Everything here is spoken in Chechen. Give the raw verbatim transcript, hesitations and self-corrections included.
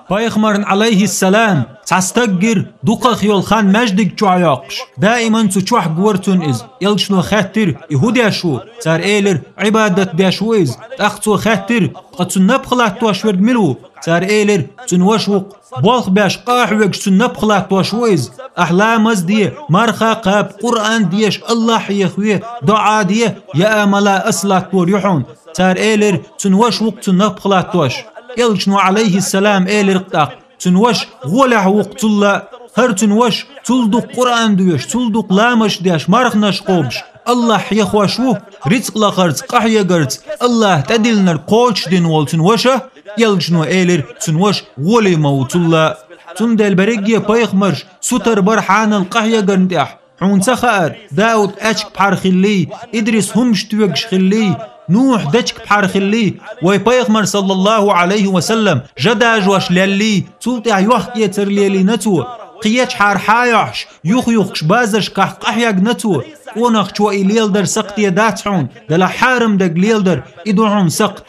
Пайхамарна, Ӏалайхиссалам, цхьа стаг гира дукхах йолу хан маьждиг чохь йоккхуш. Даиман цу чохь гора цунна иза. Элчано хаьттира: «И хӀун деш ву?» Цара элира: «Ӏибадат деш ву иза». ТӀаккха цо хаьттира: «Ткъа цунна напха латтош верг мила ву?» Цара элира: «Цуьнан ваша ву-кх». Болх беш, къа а хьоьгуш, цунна напха латтош ву иза. Ахь ламаз де, марха кхаба, Къуръан деша, Аллахь хьехаве, доӀа де, яа мала ас латтор ю хьуна. Цара элира: «Цуьнан ваша ву-кх цунна напха латтош». Элчано, Ӏалайхиссалам, элира тӀаккха: «Цуьнан ваша гӀолехь ву-кх цул а. ХӀара цуьнан ваша цул дукха Къуръан доьшуш, цул дукха ламазаш деш, марханаш кхобуш, Аллахь хьехош ву, рицкъ лахарца, къахьегарца Аллахь тӀедиллинарг кхочушдина волу цуьнан ваша». Элчано элира: «Цуьнан ваша гӀоле ма ву цул а». Цундела берриге пайхамарш сутара бара хьанал къахьегарна тӀехь. Хьуна ца хаьара, Дауд аьчка пхьар хиллий, Идрис хӀумаш тоьгуш хиллий, Нухь дечка пхьар хиллий, вай пайхамар, саллаллаху Ӏалайхи ва саллам, жа дажош леллий, цул тӀаьхьа йохк-эцар лелийна цо, кхечахьара хьа а йохьуш, юх-юхкуш базаршкахь къахьегна цо, къонахчо и леладар сакхте дац хьуна, делахь хьарам дерг леладар, и ду хьуна сакхт.